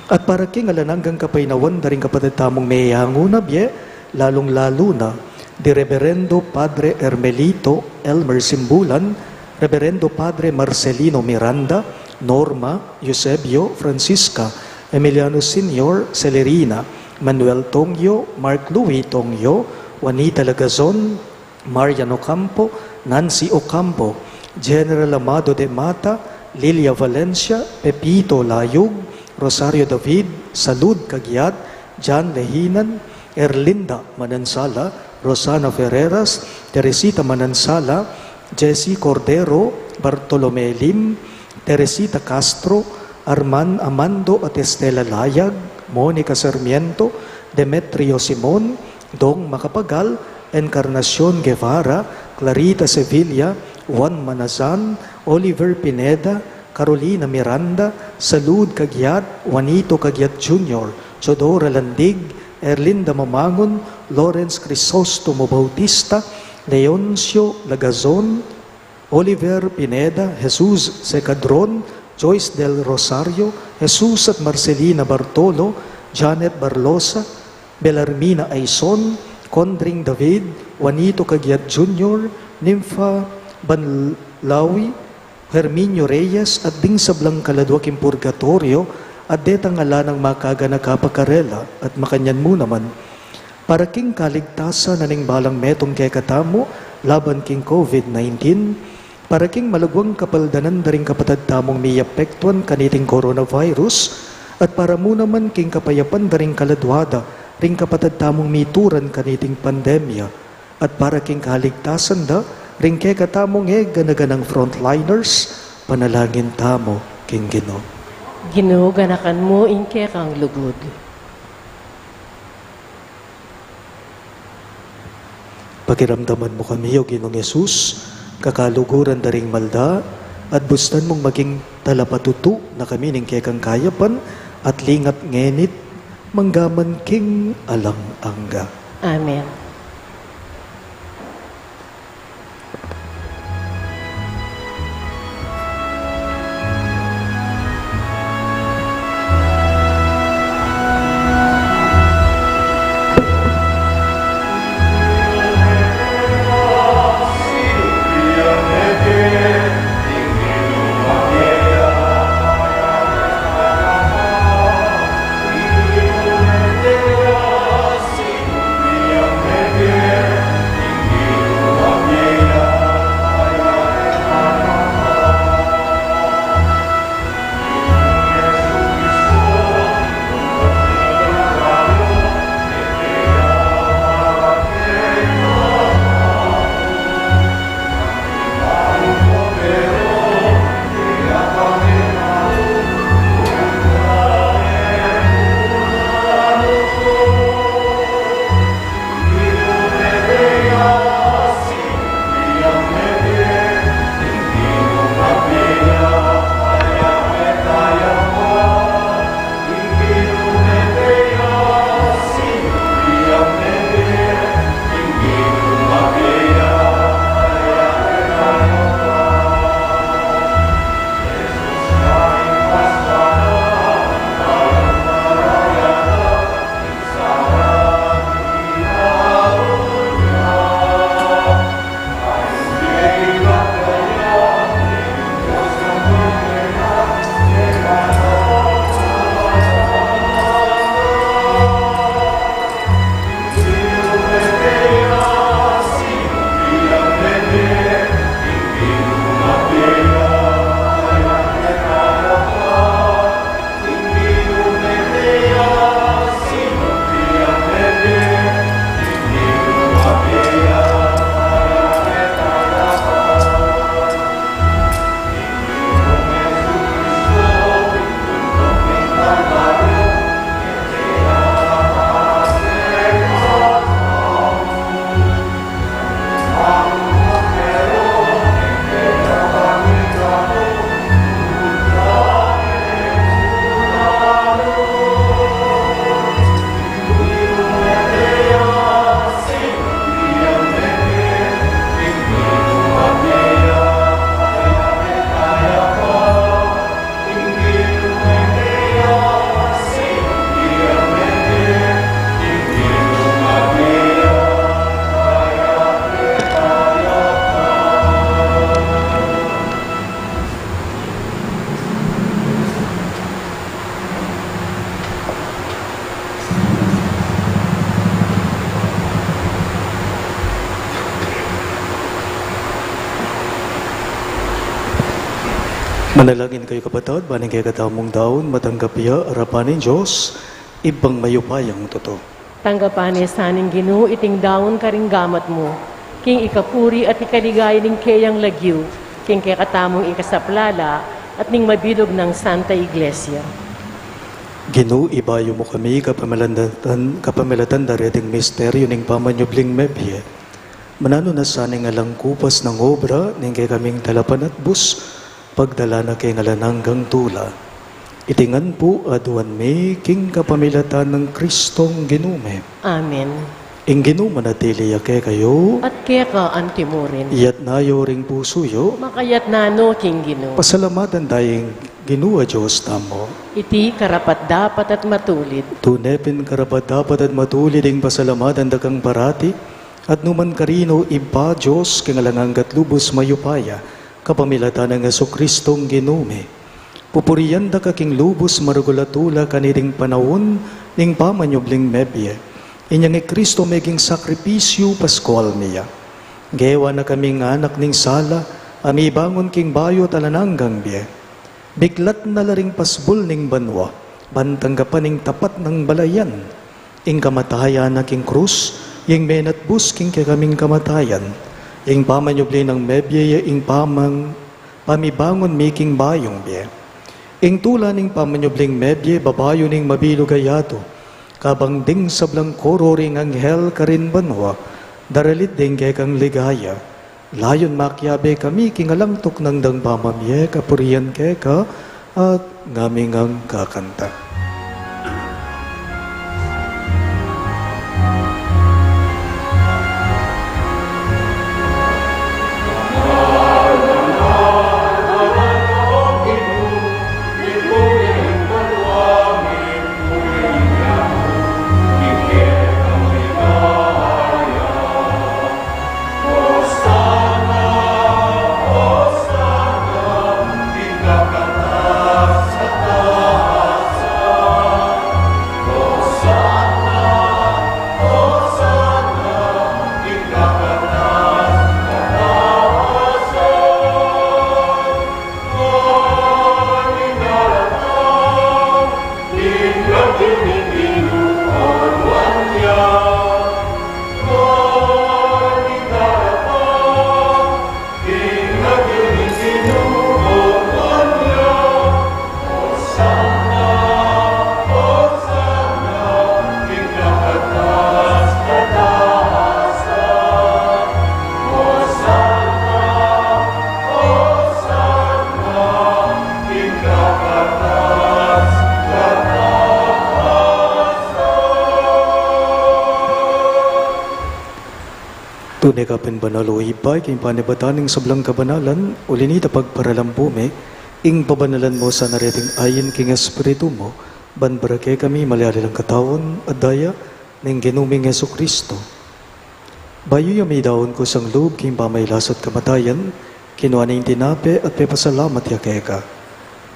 At para king alang anggang kapaynawan da ring kapatad tamung meyangu na bie, lalung-lalu na di Reberendo Padre Hermelito Elmer Simbulan, Reberendo Padre Marcelino Miranda, Norma, Eusebio, Francisca, Emiliano Senior, Celerina, Manuel Tongyo, Mark Louis Tongyo, Juanita Lagazon, Marian Ocampo, Nancy Ocampo, General Amado de Mata, Lilia Valencia, Pepito Layug, Rosario David, Salud Cagiat, John Lehinan, Erlinda Manansala, Rosana Ferreras, Teresita Manansala, Jessie Cordero, Bartolome Lim, Teresita Castro, Arman Amando at Estela Layag, Monica Sarmiento, Demetrio Simon, Dong Macapagal, Encarnacion Guevara, Clarita Sevilla, Juan Manazan, Oliver Pineda, Carolina Miranda, Salud Cagiat, Juanito Cagiat Junior, Chodora Landig, Erlinda Mamangon, Lawrence Crisostomo Bautista, Leoncio Lagazon, Oliver Pineda, Jesus Secadron, Joyce Del Rosario, Jesus at Marcelina Bartolo, Janet Barlosa, Belarmina Aison, Condring David, Juanito Cagiat Junior, Nympha Banlawi, Herminio Reyes, at ding sablang kaladwa king purgatoryo, at detang ala nang makaganaka pa karela, at makanyan mu naman. Para king kaligtasan na ning balang metung kekatamu laban king COVID nineteen, para king malagwang kapaldanan da ring kapatad tamung miapektuan kaniting coronavirus, at para mu naman king kapayapan da ring kaladwa da ring kapatad tamung mituran kaniting pandemya, at para king kaligtasan da ring kekatamung e gana-ganang frontliners, panalangin tamu king Ginu. Ginu, ganakan mu ing kekang lugud. Pakiramdaman mu kami, O Ginung Jesus, kakaluguran da ring malda, at bustan mung maging talapatutu na kami ning kekang kayapan at lingat ngenit, manggaman king alang angga. Amen. Manalangin kayu, kapatad, ban ing kekatamung daun matanggap ya arapan ning Dios, Ibpang mayupayang tutu. Tanggapan na sa ning Ginu iting daun karing gamat mu, king ikapuri at ikaligaya ning keyang lagyu, king kekatamung ikasaplala at ning mabilug nang Santa Iglesia. Ginu, ibayu mu kami kapamilatan, kapamilatan da reting misteryu ning pamanyubling mebie. Mananu na sa ning alang kupas nang obra ning kekaming talapanatbus, pagdala na keng alang anggang tula. Iti ngan pu aduan mi king kapamilatan nang Kristong Ginu mi. Amen. Ing Ginu manatili ya kekayu. At keka antimurin. Iyatas yu ring pusu yu. Makayatas no king Ginu. Pasalamatan taya ing Ginu a Dios tamu. Iti karapat-dapat at matulid. Tune pin karapat-dapat at matulid ing pasalamatan da kang parati, at nukarin man, Ibpa, Dios king alang angga at lubus mayupaya, kapamilatan nang Jesukristong Ginu mi. Pupurian da ka king lubus maragul a tula kaniting panaun ning pamanyubling mebie. Inyang i Kristo meging sakripisyu paskual mi ya. Gewa na kaming anak ning sala, a mibangun king bayu at alang anggang bie. Biklat na la ring pasbul ning banua, ban tanggapan ing tapat nang balayan. Ing kamatayan na king krus, ing menatbus king kekaming kamatayan. Ing pamanyubli nang mebie ya ing pamang pamibangun mi king bayung bie. Ing tula ning pamanyubling mebie, babayu ning mabilug a yatu. Kabang ding sablang koro ring anghel karin banua, daralit ding kekang ligaya. Layun makiabe kami king alang tuknang dang pamamie kapurian keka, at ngaming kakanta. Tune ka pin banal, o Ibpa, king panibatan ning sablang kabanalan, uli na nita pagparalampu mi ing pabanalan mu sana reting ain king Espiritu mu, ban para kekami maliali lang katawan at daya ning Ginu ming Jesucristo. Bayu ya midaun kusang lub king pamailas at kamatayan, kinua ne ing tinape at pepasalamat ya keka.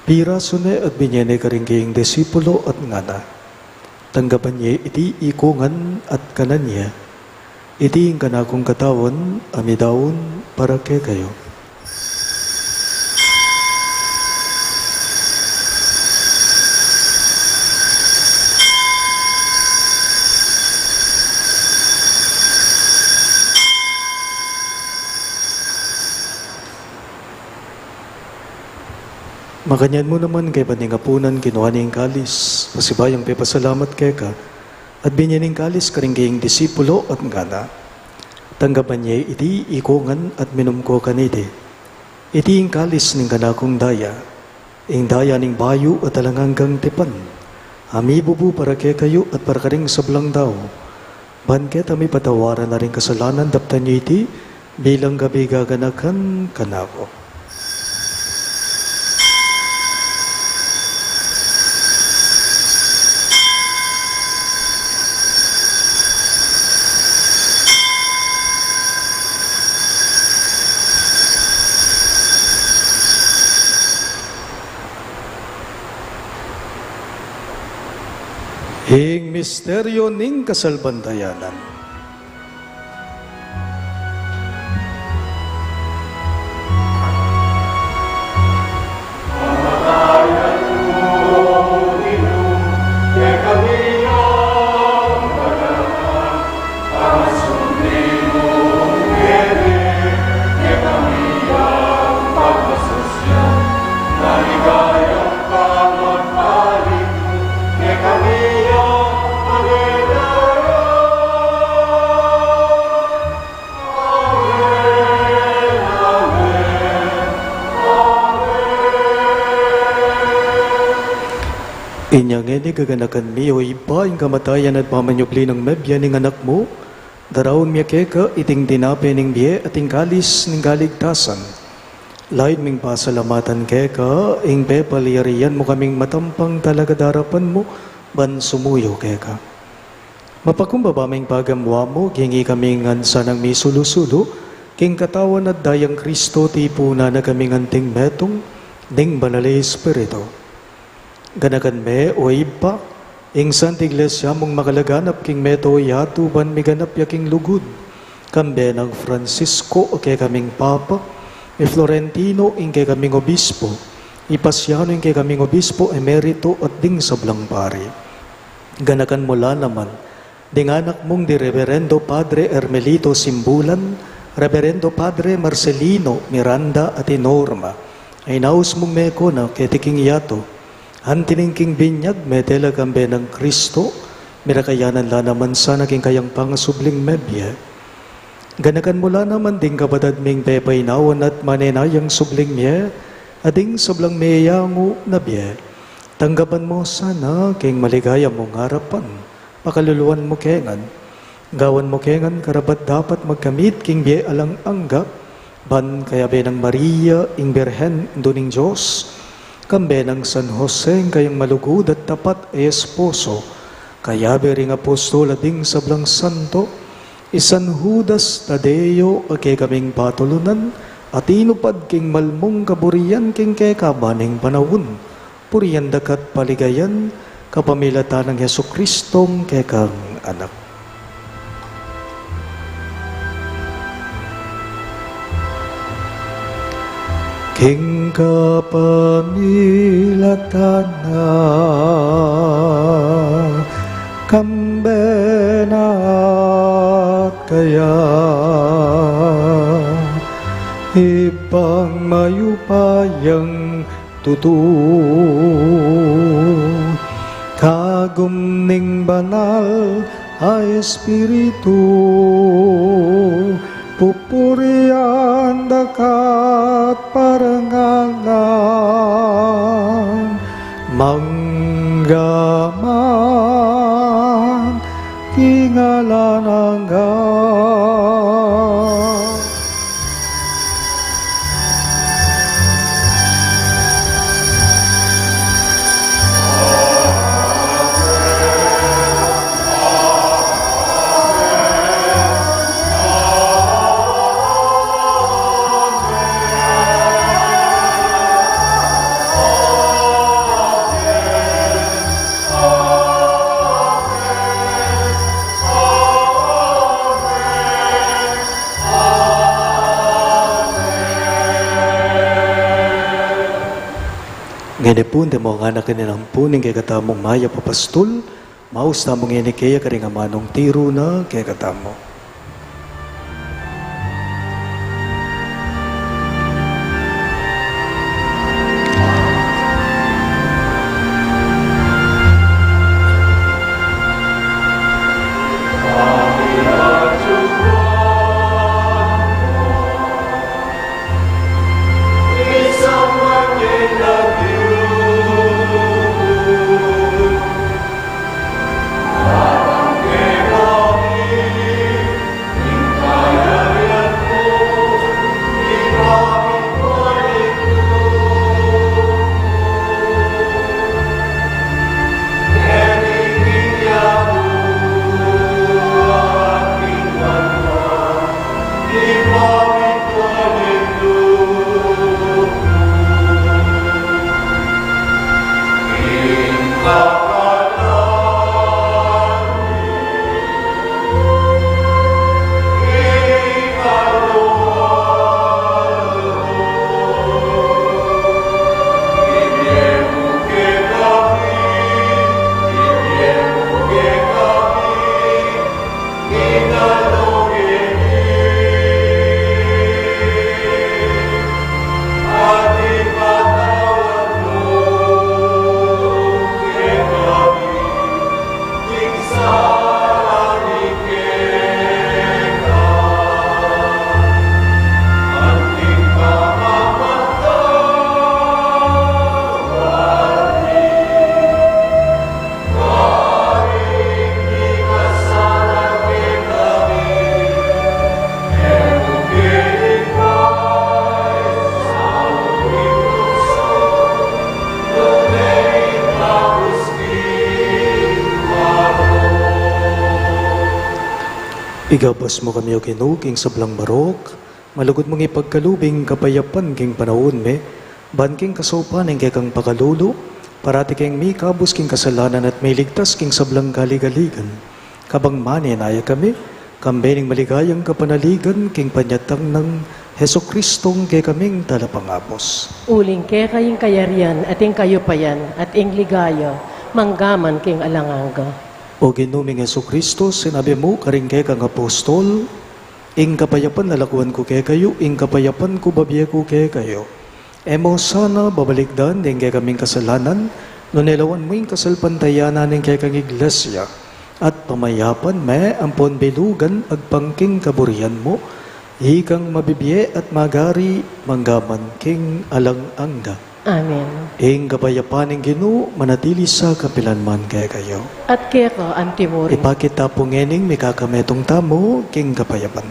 Pirasu ne at binye ne karing kayang disipulo at ngana: Tanggapan ye iti ikongan at kanan ye. Iti ing kanakung katawan a midaun para kekayu. Makanyan mu naman kaybat ning apunan, kinua ne ing kalis, pasibayung pepasalamat keka, at binye ne ing kalis karing kayang disipulo at ngana: Tanggapan ye iti ikongan at minum ko kaniti. Iti ing kalis ning kanakung daya, ing daya ning bayu at alang anggang tipan, a mibubu para kekayu at para karing sablang tau. Ban keta mipatawaran la ring kasalanan, daptan ye iti bilang kabigaganakan kanaku. Ing misteryu ning kasalpantayanan. Inya ngeni, gaganakan mi, o Ibpa, ing kamatayan at pamanyubli nang mebie ning Anak mu, daraun mi keka iting tinape ning bie at ing kalis ning kaligtasan. Laid ming pasalamatan keka ing pepalyarian mu kaming matampang talaga darapan mu ban sumuyu keka. Mapakumbaba ming pagamuan mu, king ikami ngan sanang misulu-sulu king katawan at dayang Kristo, tipunan na kaming anting metung ning Banal a Espiritu. Ganakan me, o Ibpa, ing Santa Iglesia mung makalaganap king mabilug a yatu ban miganap ya king lugud, kambe nang Francisco a kekaming Papa, i Florentino ing kekaming Obispo, i Pasiano ing kekaming Obispo Emerito at ding sablang pari. Ganakan mu la naman ding anak mung di Reverendo Padre Hermelito Simbulan, Reverendo Padre Marcelino Miranda at i Norma, a inaus mung meko na keti king yatu. Anti ning king binyag, mete la kambe nang Kristo, mirakayanan la naman sana king kayang pangasubling mebie. Ganakan mu la naman ding kapatad ming pepainawan at manenayang subling mie, at ding sablang meyangu na bie. Tanggapan mu sana king maligaya mung arapan. Pakaluluan mu ke ngan. Gawan mu ke ngan karapat-dapat magkamit king bie alang angga, ban kayabe nang Maria, ing Birhen, Indu ning Dios, kambe nang San Jose, ing kayang malugud at tapat a esposo, kayabe ring apostol at ding sablang santo, i San Judas Tadeo a kekaming patulunan, a tinupad king malmung kaburian king kekaban ning panaun, purian da ka at paligayan, kapamilatan nang Jesucristong kekang Anak. King kapamilatan na, kambe na at kaya, Ibpang mayupayang tutu, kagum ning Banal a Espiritu, pupurian da ka at parangalan, mangga man king alang angga. Ngeni pu, deng anak ning ampon ning kekatamung mayap a pastul, maus tamu ngeni keya karing amanung tiru na kekatamu. Igabas mu kami, O Ginu, king sablang marok, malugud mung ipagkalub ing kapayapan king panaun mi, ban king kasaupan ning kekang pakalulu, parati keng mikabus king kasalanan at miligtas king sablang kaligaligan. Kabang manenaya kami, kambe ning maligayang kapanaligan king panyatang nang Jesucristong kekaming Talapangabus. Uling keka ing kayarian at ing kayupayan at ing ligaya, manggaman king alang angga. O Ginu ming Jesucristo, sinabi mu karing kekang apostol, ing kapayapan lalakuan ku kekayu, ing kapayapan ku babie ku kekayu. E mu sana babalikdan ding kekaming kasalanan, nune lawan mu ing kasalpantayanan ning kekang Iglesia, at pamayapan me ampon bilugan agpang king kaburian mu, ikang mabibie at magari manggaman king alang angga. Amen. Ing kapayapan ning Ginu manatili sa kapilan man kekayu. At keka antimurin. Ipakit ta pu ngening mikakametung tamu king kapayapan.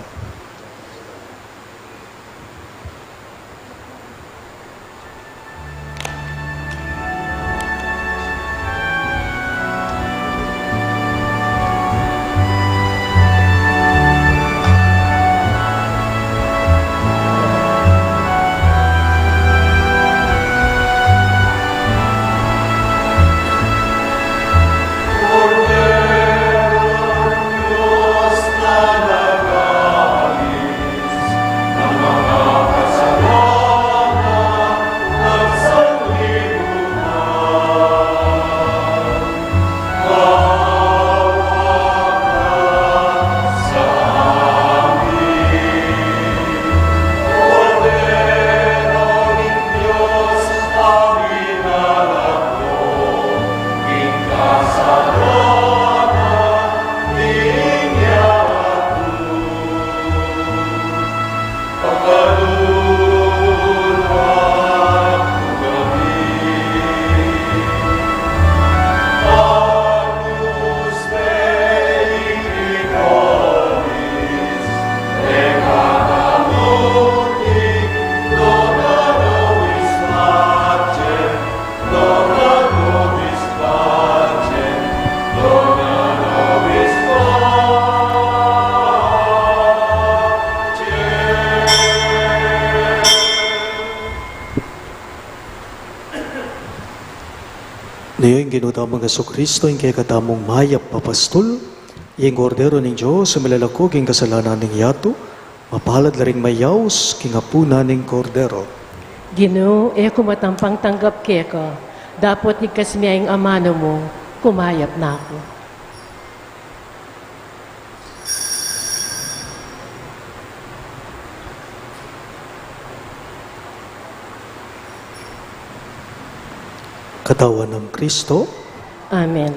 Niyang ing Ginu tamung Jesucristo, ing kekatamung mayap a pastul, ing Kordero ning Dios, a milalako king kasalanan ning yatu, mapalad la ring mayaus king apunan ning Kordero. Ginu, e ku matampang tanggap keka, dapot igkas me ing amanu mu, kumayap na ku. Katawan nang Kristo. Amen.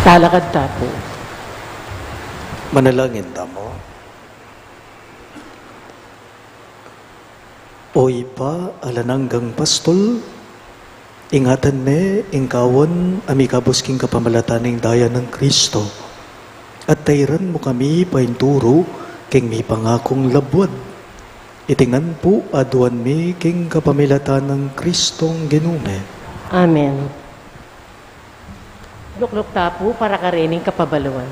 Talakad ta pu. Manalangin tamu. O Ibpa, alang anggang pastul, ingatan me ing kawan a mikabus king kapamilatan ning daya nang Kristo, at tairan mu kami painturu king mipangakung labuad. Iti ngan pu aduan mi king kapamilatan nang Kristong Ginu mi. Amen. Lukluk ta pu para karening kapabaluan.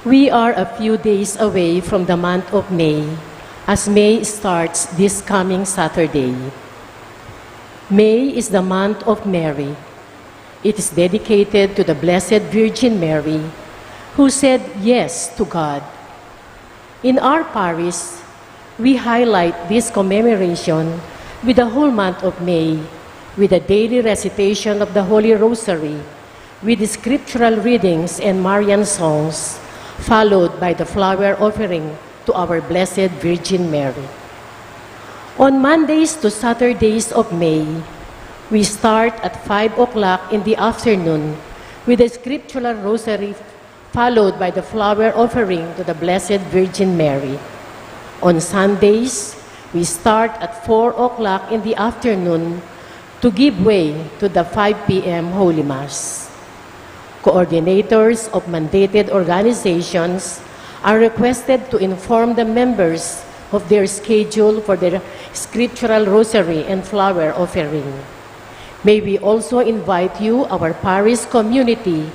We are a few days away from the month of May, as May starts this coming Saturday. May is the month of Mary. It is dedicated to the Blessed Virgin Mary, who said yes to God. In our parish, we highlight this commemoration with the whole month of May, with a daily recitation of the Holy Rosary, with the scriptural readings and Marian songs, followed by the flower offering to our Blessed Virgin Mary. On Mondays to Saturdays of May, we start at five o'clock in the afternoon with the scriptural rosary, followed by the flower offering to the Blessed Virgin Mary. On Sundays, we start at four o'clock in the afternoon to give way to the five p.m. Holy Mass. Coordinators of mandated organizations are requested to inform the members of their schedule for their scriptural rosary and flower offering. May we also invite you, our parish community,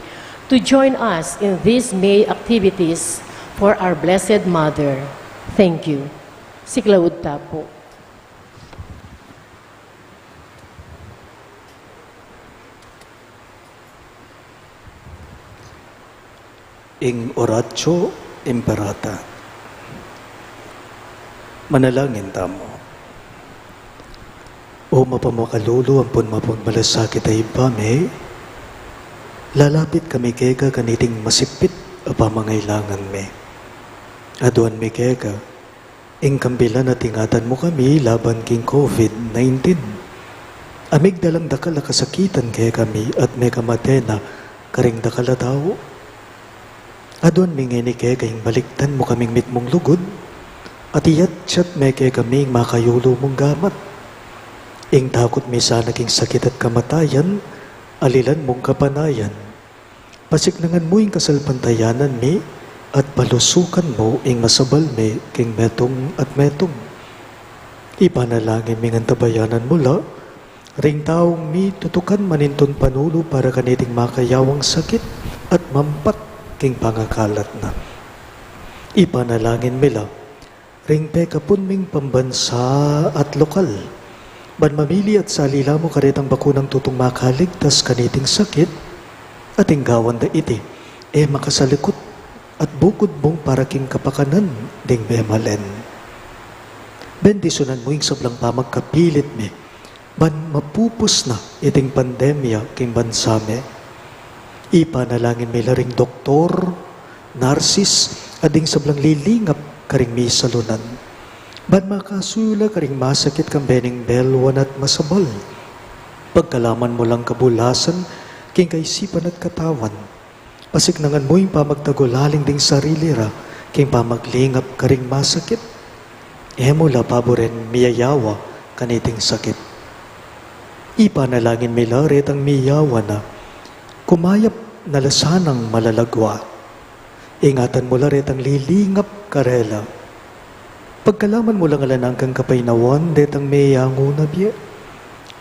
to join us in these May activities for our Blessed Mother. Thank you. Siklaud ta pu. Ing Oratio Imperata. Manalangin tamu. O mapamakalulu ampon mapagmalasakit a Ibpa mi, lalapit kami keka kaniting masipit a pamangailangan mi. Aduan mi keka ing kambilan at ingatan mu kami laban king COVID nineteen. A migdalang dakal a kasakitan kekami at mekamate na karing dakal a tau. Aduan mi ngeni keka ing balikdan mu kaming mitmung lugud, at iyatyat me kekami ing makayulu mung gamat. Ing takut mi sana king sakit at kamatayan, alilan mung kapanayan. Pasiknangan mu ing kasalpantayanan mi, at palusukan mu ing masabal mi king metung at metung. Ipanalangin mi ngan tabayanan mu la ring taung mitutukan manintun panulu para kaniting makayawang sakit at mampat king pangakalat na. Ipanalangin mi la ring pekapun ming pambansa at lokal, ban mamili at salila mu karetang bakunang tutung makaligtas kaniting sakit, at ing gawan da iti e makasalikut at bukud mung para king kapakanan ding memalen. Bendisyunan mu ing sablang pamagkapilit mi ban mapupus na iting pandemya king bansa mi. Ipanalangin mi la ring doktor, narsis, at ding sablang lilingap karing misalunan, ban makasuyu la karing masakit kambe ning belwan at masabal. Pagkalaman mu lang kabulasan king kaisipan at katawan. Pasiknangan mu ing pamagtagulaling ding sarili ra king pamaglingap karing masakit. E mu la paburen miyayawa kaniting sakit. Ipanalangin mi la retang miyawa na, kumayap na la sanang malalagwa. Ingatan mu la retang lilingap karela. Pagkalaman mu lang alang anggang kapaynawan detang meyangu na bie.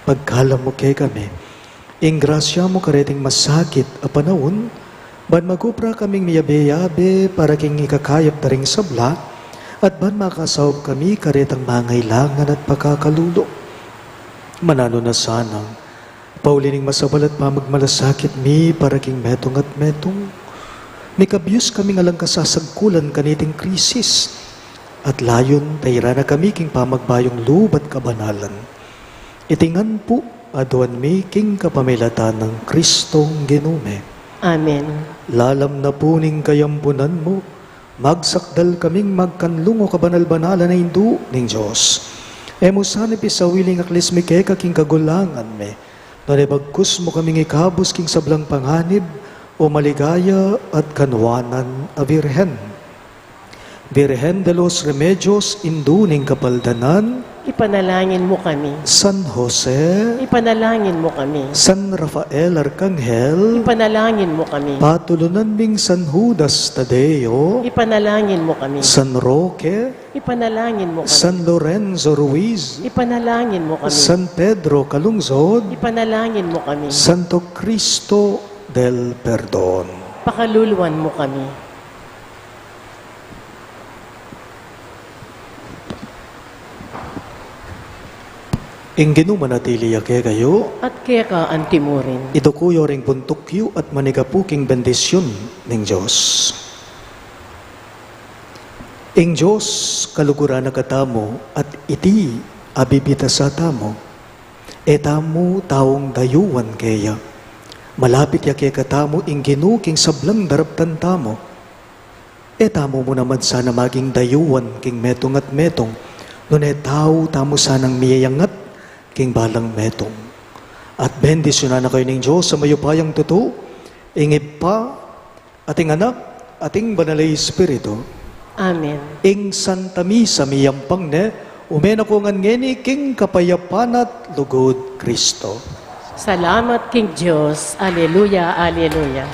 Pagkalam mu kekami ing grasya mu kareting masakit a panaun, ban mag-obra kaming miyabe-yabe para king ikakayap da ring sabla, at ban makasaup kami karetang mangailangan at pakakalulu. Mananu na sanang, pauli ning masabal at pamagmalasakit mi para king metung at metung, mikabyus kaming alang kasasagkulan kaniting krisis, at layun tairan na kami king pamagbayung lub at kabanalan. Iti ngan pu aduan mi king kapamilatan nang Kristong Ginu mi. Amen. Lalam na pu ning kayampunan mu, magsakdal kaming magkanlung, o kabanal-banalan a Indu ning Dios. E mu sana pisawili ing aklis mi keka king kagulangan mi, nune bagkus mu kaming ikabus king sablang panganib, o maligaya at kanwanan a Virgen. Virgen de los Remedios, Indu ning Kapaldanan. Ipanalangin mu kami. San Jose. Ipanalangin mu kami. San Rafael Arcangel. Ipanalangin mu kami. Patulunan ming San Judas Tadeo. Ipanalangin mu kami. San Roque. Ipanalangin mu kami. San Lorenzo Ruiz. Ipanalangin mu kami. San Pedro Calungsod. Ipanalangin mu kami. Santo Cristo del Perdon. Pakaluluan mu kami. Ing Ginu manatili ya kekayu. At keka antimurin. Iduku yu ring buntuk yu at manigapu king bendisyun ning Dios. Ing Dios kaluguran na katamu at iti abibitasa tamu. E tamu taung dayuan keya. Malapit ya kekatamu ing Ginu king sablang daraptan tamu. E tamu mu naman sana maging dayuan king metung at metung, nune tau tamu sanang miyangat king balang metung. At bendisyunan na kayu ning Dios a mayupayang tutu, ing Ibpa, at ing Anak, at ing Banal a Espiritu. Amen. Ing Santa Misa miyampang ne, ume na ko ngan ngeni king kapayapan at lugud Kristo. Salamat king Dios. Aleluya, aleluya.